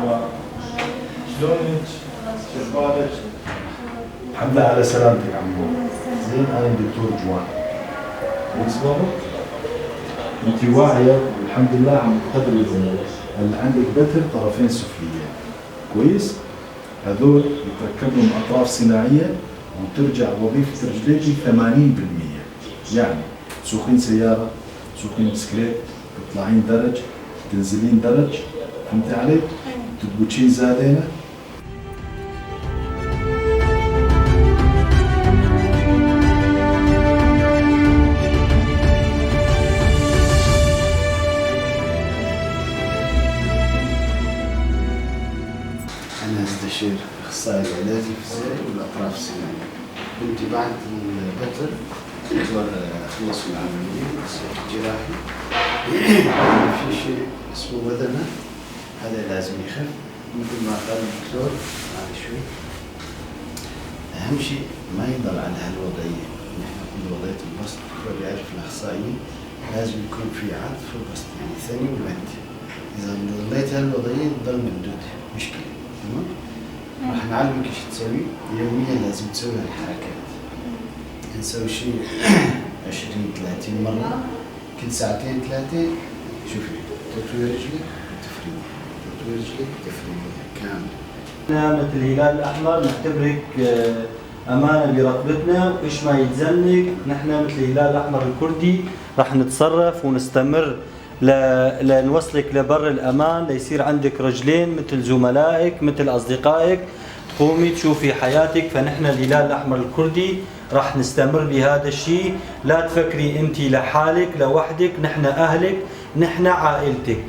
مرحبا، شلونك؟ شو اخبارك؟ الحمد لله على سلامتك عمو. زين، انا الدكتور جوان. كويس بابا؟ انت واعية والحمد لله عم تقدري الامور. هلا عندك بتر طرفين سفليين. كويس؟ هذول يتركب لهم اطراف صناعية وترجع وظيفة رجليك 80%، يعني تسوقين سيارة، تسوقين بسكليت، تطلعين درج، تنزلين درج، فهمتي علي؟ تدبكين زادينه. أنا استشير أخصائي العلاج الفيزيائي والأطراف الصناعية. بنتي بعد البتر الدكتور خلصوا العملية الجراحي. في شيء اسمه وذمة، هذا لازم يخف مثل ما قال الدكتور. بعد شوي أهم شيء ما يضل على هالوضعية. نحن نقول وضعية البسط، الدكتور بيعرف الأخصائيين لازم يكون في عطف وبسط، يعني ثاني ومد. إذا ضليت هالوضعية تضل ممدودة، مشكلة. تمام؟ راح نعلمك ايش تسوي يوميا. لازم تسوي هالحركات، نسوي شيء 20 30 مرة كل ساعتين ثلاثة. شوفي، تطوي رجلك وتفرديها، تطوي رجلك وتفرديها كامل. احنا مثل الهلال الأحمر نعتبرك أمانة برقبتنا، وإيش ما يلزمك نحن مثل الهلال الأحمر الكردي رح نتصرف ونستمر لنوصلك لبر الأمان، ليصير عندك رجلين مثل زملائك مثل أصدقائك، تقومي تشوفي حياتك. فنحن الهلال الأحمر الكردي رح نستمر بهذا الشيء. لا تفكري أنت لحالك لوحدك، نحن أهلك، نحن عائلتك.